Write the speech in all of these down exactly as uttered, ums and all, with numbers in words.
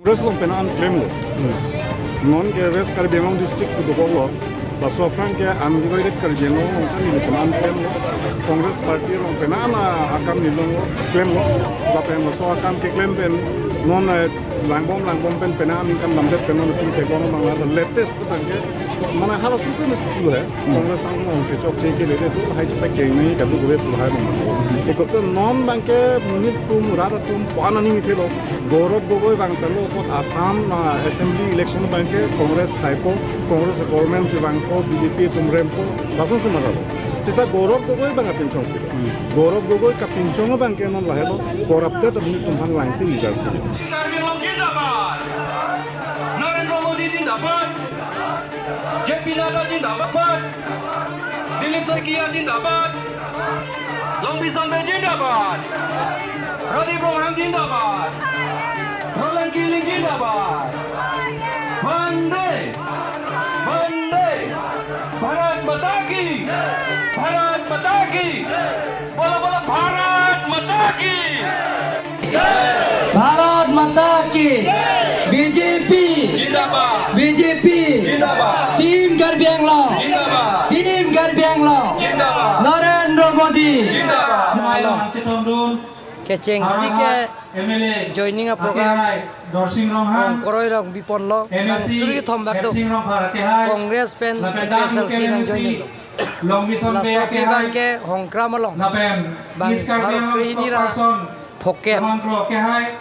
Congress along pen an klemlo. Non ke West Karbi Anglong district kedokok lo. Laso aphrang ke undivided Karbi Anglong along ta neli pen an klemlo. Congress party along pen an akam neli along klemlo. Lapen laso akam keklem pen non, eh, langbom langbom pen pen an kan lamdet pen non pi theklong abang la latest abang ke mane halaso pen lo he. Congress along kechokche ke lele tu hai chepakengnei kadokave pu hai abang. Ekot non abang ke monit atum rat atum pan ani thelo. Gaurav Gogoi vangtanglo apot Assam, ah, Assembly election abang ke Congress haipo, Congress government si vangpo, B J P atum rempo, lasonsi ma lo. Seta Gaurav Gogoi abang apinchong pilo. Gaurav Gogoi kapinchong abang ke non lahelo, corrupted amonit atum aphan langsi leadership. Karbi Anglong Jindabad! Narendra Modi Jindabad! J P Nadda Jindabad! Dilip Saikia Jindabad! Longbi Sangve Jindabad! Radip Ronghang Jindabad! Roland Killing Jindabad! Vande! Vande! Bharat Mata Ki! Bharat Mata Ki! Bola bola Bharat Mata Ki! Bharat Mata Ki! B J P! Jindabad! B J P! Jindabad! Team Karbi Anglong! Jindabad! Team Karbi Anglong! Jindabad! Narendra Modi! Jindabad! Kechengsi ke joining a program Rongkoroi along biponlo, bang suri thom bak do. Congress pen A P H L C nang joining lo. Laso aphi bang ke Hongkram along bang pharo kre-hini ra phokep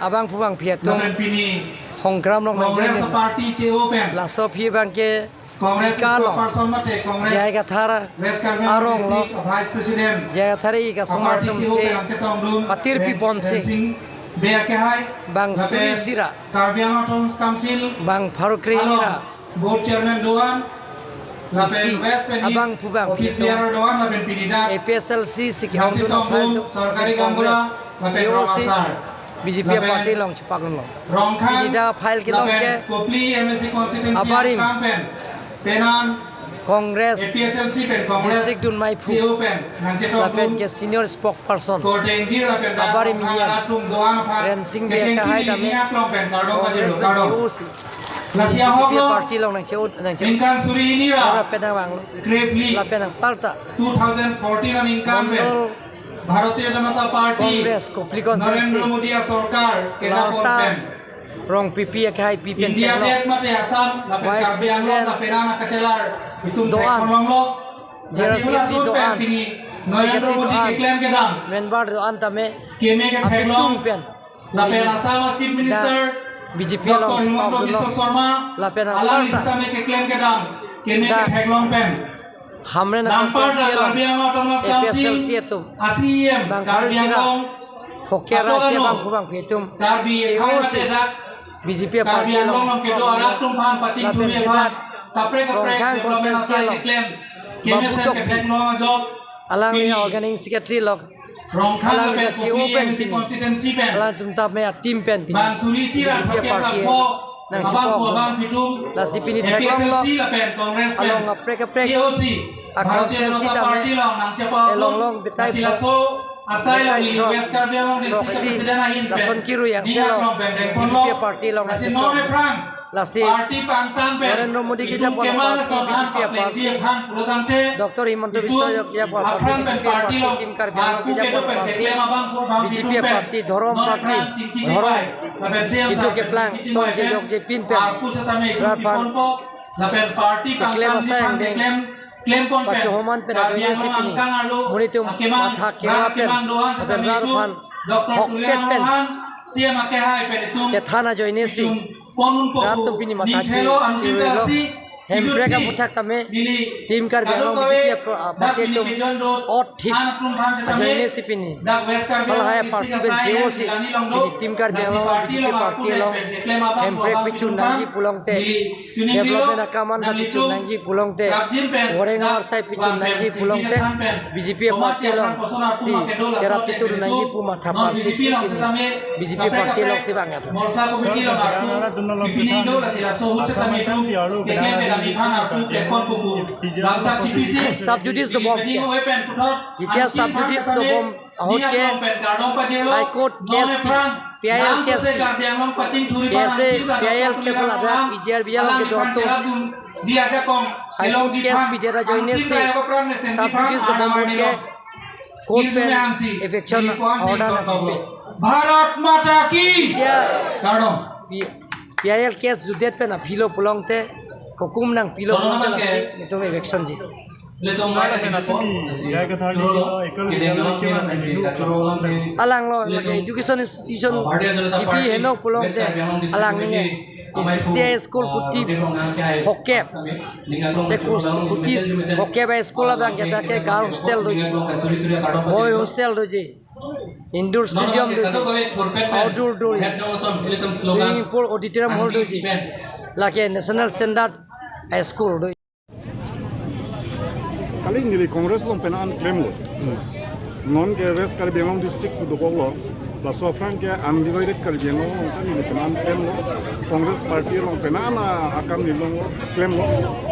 abangphu bangphi atum Hongkram along nang joining lo. Laso aphi bang ke Ika along J I Kathar arong lo, J I Kathar ika asomar atum si patir piponsi bang suri isi ra bang pharo kre-hini ra isi abangphu bangphi atum A P H L C si ke-ongdun aphan atum Congress, J O C, B J P party along chepakdunlo. Pini dak file kelong ke abarim Congress district dunmaiphu lapen ke senior spokesperson abarim E M Rensing Bey akehai tame Congress pen J O C, B J P party along nang che-o nang che-o lapen nang vanglo lapen nang palta two thousand fourteen an ingkan pen Mondol Bharatiya Janata Party Congress Kopili constituency Narendra Modi asorkar kedapon Lalta pen Rongpipi akehai pi pen India chenglo. Dep mate Assam lapen Vice Karbi Anglong President lapen an akachelar itum do-an, theklonglo. General Secretary do-an, Secretary do-an, member do-an tame keme ke apitum theklong pen lapen Assam Chief Minister B J P along Doctor Himanta Biswa Sarma lapen alangli aparta sitame keklem kedam keme ke theklong pen Hamren constituency along A P H L C atum bang pharo isi ra phokep ra isi abangphu bangphi atum J O C B J P party along lapen kedak Rongkhang constituency along Babu Tokbi, alangli organizing secretary lo. Alangli ta J O pen pini. Alangtum tame a-team pen pini. B J P party nang chepok. Lasi pini theklonglo along kaprek kaprek a-constituency tame elong long betai phok, betai throk, throksi lason kirui angse lo B J P party along nang chepok. Lasi Narendra Modi kejapon a-party B J P a-party, Doctor Himanta Biswa Sarma kejapon a-party, Team Karbi Anglong kejapon a-party, B J P a-party, dhorom party, dhorom, Hindu keplang, song chejokje pinpen rat aphan keklem asai angdeng pachohoman pen ajoine si pini monit atum matha kera pen lapen rat aphan hokpet pen kethan ajoine si rat atum pini matha che-, cherui lo. Hemprek aphuthak tame Team Karbi Anglong B J P a-pro-, a-party atum ot thip ajoine si pini halahai a-party pen J O C pini Team Karbi Anglong B J P party along hemprek pichun nangji pulote, development akam an ta pichun nangji pulote, voreng avarsai pichun nangji pulote, B J P a-party along si cherap chitur nangji pu matha parsik si pini B J P party along si bang-et lo. Sub judice dobom ke, jetiya sub judice dobom ahut ke High Court case pi P I L case pi, K S A, P I L case ladak P G R B along kedo atum High Court case pidet ajoine si Sub Judice Department ke court pen eviction order nangpipe. Bharat Mata Ki. Jai. P-, P I L case judet pen aphi lo pulote, hukum nangpi lo pulote lasi nelitum eviction ji. Jai Kathar ji, ekon Alang lo, lake education institution kipi henok pulote, alang ningje A C C I school kuti phokep, te kus-, kuti phokep a-school abang ke ta ke girl hostel doji, boy hostel doji, indoor stadium doji, outdoor doji, swimming pool, auditorium hall doji, lake national standard a-school doji. Kali neli Congress along penang an klemlo. Non ke West Karbi Anglong district pu dokoklo. Laso aphrang ke undivided Karbi Anglong along ta neli penang an klemlo. Congress party along penang an akam neli along klemlo.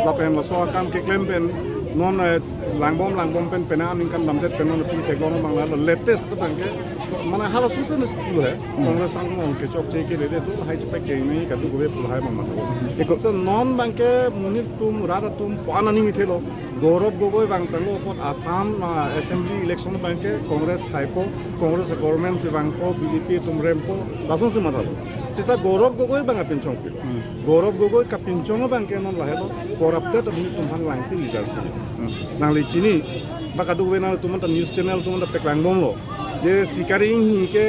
Lapen laso akam keklem pen non, eh, langbom langbom pen penang an ningkan damdet pen non pi theklong abang la latest abang ke mane halaso pen lo he. Congress along kechokche keledet atum lahai chepakengnei kadokave pu lahai abang matha. Eko. So non abang ke monit atum rat atum pu-an aning ithelo. Gaurav Gogoi vangtanglo apot Assam, ah, Assembly election abang ke Congress haipo, Congress government si vangpo, B J P atum rempo, lasonsi mathalo. Seta Gaurav Gogoi abang kapinchong pilo. Gaurav Gogoi kapinchong abang ke non lahelo, corrupted amonit atum aphan langsi leadership. Nangli chini, ba kadokave nangtum anta news channel atum anta paklang bomlo. Je Sikari Enghi ke,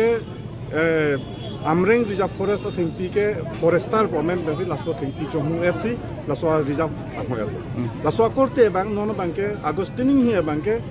eh, Amreng Reserve Forest athengpi ke forester pu amen pensi laso athengpi chonghu-etsi laso reserve ahmo-et. Laso akorte abang non abang ke Augustine Enghi abang ke,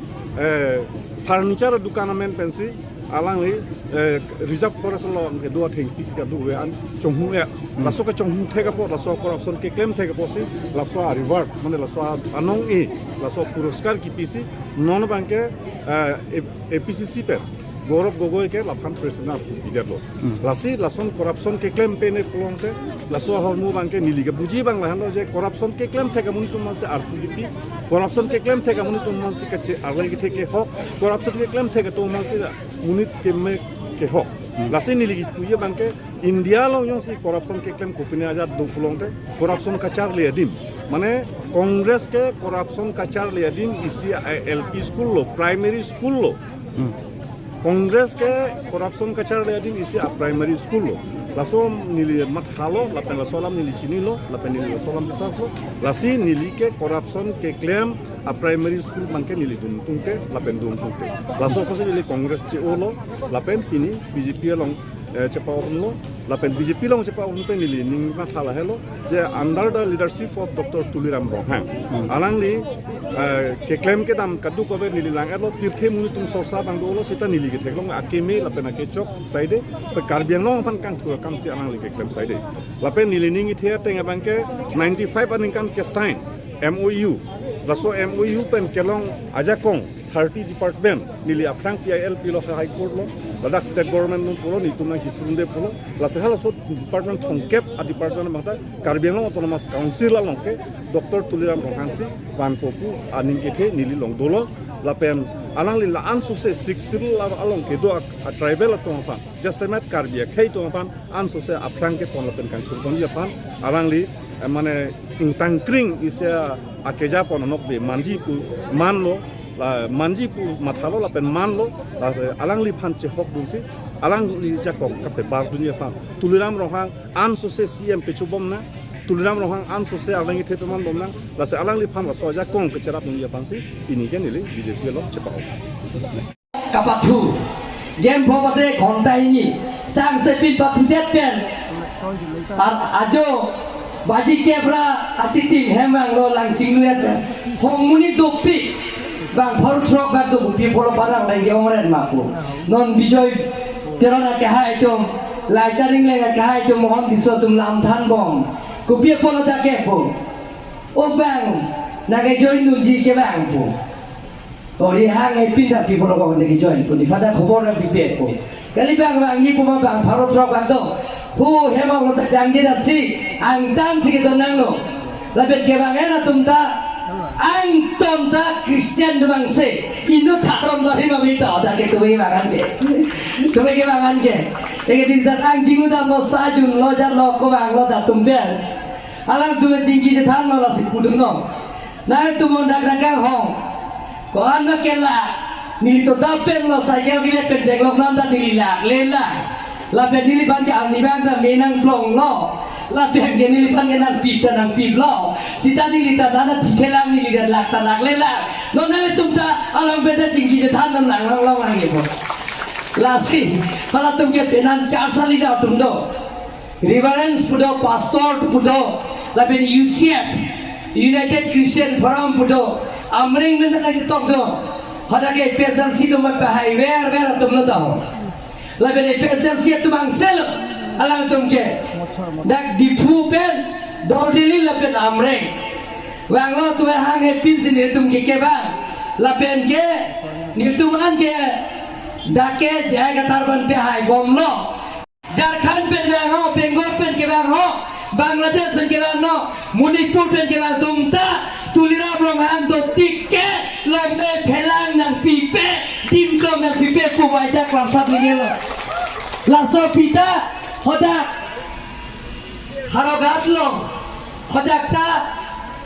eh, furniture dukan amen pensi alangli, eh, Reserve Forest along kedo athengpi kadokave an chonghu-et. Laso kechonghu thek apot, laso corruption keklem thek apotsi laso a-reward, mane laso anong-e, laso puraskar kipisi non abang ke, eh, A P C C pen Gaurav Gogoi ke laphan president pidetlo. Lasi lason corruption keklem pen e pulote, laso ahormu abang ke neli kebuji abang lahenlo je corruption keklem thek amonit atum aphansi arpu kipi, corruption keklem thek amonit atum aphansi kache-, arleng kethe kehok, corruption keklem thek atum aphansi monit keme kehok. Lasi neli kipuji abang ke India along jongsi corruption keklem kopine ajat do pulote, corruption kacharli adim. Mane Congress ke corruption kacharli adim isi a-L P school lo, primary school lo. Congress ke corruption kacharli adim isi a-primary school lo. Laso neli mathalo, lapen laso alam neli chinilo, lapen neli laso alam biswaslo. Lasi neli ke corruption keklem a-primary school abang ke neli dun tungte, lapen dun tungte. Laso apotsi neli Congress che-olo, lapen pini B J P along, eh, chepa-unlo, lapen B J P along chepa-un pen neli ning matha lahelo, je under the leadership of Doctor Tuliram Ronghang. Alangli, eh, keklem kedam kadokave neli lang-etlo, pirthe monit atum sorsa abang dolo, seta neli ketheklong akeme lapen akechok saide, pe Karbi Anglong aphan kangthu akamsi alangli keklem saide. Lapen neli ning ithe ateng abang ke ninety-five aningkan ke sign M O U. Laso M O U pen kelong ajakong thirty department neli aphrang P I L pilo High Court lo, ladak state government nung pulo, netum nangchithurunde pulo, lasi halaso department thomkep a-department abang ta Karbi Anglong Autonomous Council along ke Doctor Tuliram Ronghang si vanpo pu aning kethe neli along dolo, lapen alangli la-an sose Sixth Schedule along kedo a, a-tribal atum aphan, jasemet Karbi akhei atum aphan, ansose aphrang kepon lapen kangthurponji aphan, alangli, eh, mane ingtangkring isi akeja pon anokbe manji pu manlo, la manji pu mathalo lapen manlo, la alangli aphan chehok dunsi, alangli ajakong kapebar dunji aphan. Tuliram Ronghang ansose C M pechobom nang, Tuliram Ronghang ansose alangli theteman bom nang, lasi alangli aphan laso ajakong kecherap dunji aphansi, pini ke neli B J P along chepa-o. Kapathu. Game pho mate ghonta hini. Sangse pin pathudet pen. Ar ajo baji kep ra achiting hem vanglo lang chingluet. Hong monit dopik. Bang pharo throk bak do kopi pulo parang lang ke ongren ma pu. Non Bijoy Teron akehai atum. Laicharing Engleng akehai atum, Mohon Tisso atum lam than bom. Kopi pulo ta ke pu. O bang. Nangke join dunji ke bang pu. Ori hang epin ta pi pulo ko nangke join pu, neli aphan ta khobor nangpipe pu. Kali bang bang ni pu ma bang pharo throk bang do. Hu hem along ta jangje datsi angtan si kedo nanglo. Lapen kevang-en atum ta Angton ta Christian atum angse, inut tharom lo hima mita, dak ke tumi kevangan ke. Tumi kevangan ke. Eke din tat ang jingudam lo, sajun lo, jan lo, kovang lo, dak atum pen. Alangtum chingki chethan lo, lasi pudun lo. Nangtum mon dak dak kanghon. Ko-an ma ke la, nelitum dak pen lo cycle kele pen chenglok nang ta neli lak le la. Lapen neliphan ke arnivang ta me nangplong lo. Lapen ke neliphan ke nangpip ta nangpip lo. Sita neli ta nana thithe lang, neli ta lak ta lak le la. Non nanglitum ta along pen ta chingki chethan nang lang lang lang lang ye po. Lasi, halatum ke penang church leader atum do. Reverend pu do, pastor pu do, lapen U C F, United Christian Forum pu do, Amreng pen ta nangketok do. Hadak ke A P H L C atum pahai ver ver atum lo ta ho. Lapen A P H L C atum angse lo, alangtum ke. Dak Diphu pen, Dordili lapen Amreng. Vanglo atum hang hepin si nelitum ke kevang. Lapen ke, nelitum an ke, dak ke J I Kathar aphan pahai bom lo. Jharkhand pen vang ho, Bengal pen kevang ho, Bangladesh pen kevang ho, Manipur pen kevang atum ta, Tuliram Ronghang dotik ke, longle phelang nangpipe, dimklong nangpipe pu vaijak lamsap ningje lo. Laso aphi ta, hadak, Howraghat along, hadak ta,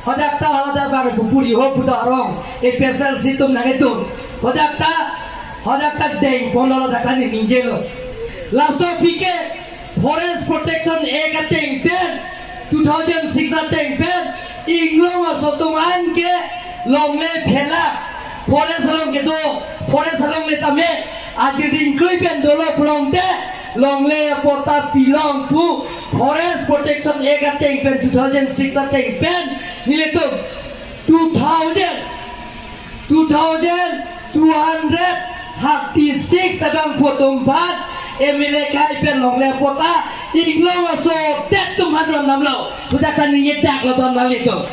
hadak ta, hadak ta bang pupuri ho puta arong, A P H L C atum nangtum. Hadak ta, hadak ta dengpon lo, hadak ta neli ningje lo. Laso aphi ke Forest Protection Act ateng pen, two thousand six ateng pen, inglong aso atum an ke longle phelang, forest along kedo, forest along le tame, ajir dingklui pen dolo pulote, longle patta pilong pu, Forest Protection Act ateng pen two thousand six ateng pen, nelitum two thousand, two thousand two hundred thirty-six abang photo empat, M L A kai pen longle patta, inglong aso det atum han ron namlo, pudak ta ningje dak lo ton nanglitum.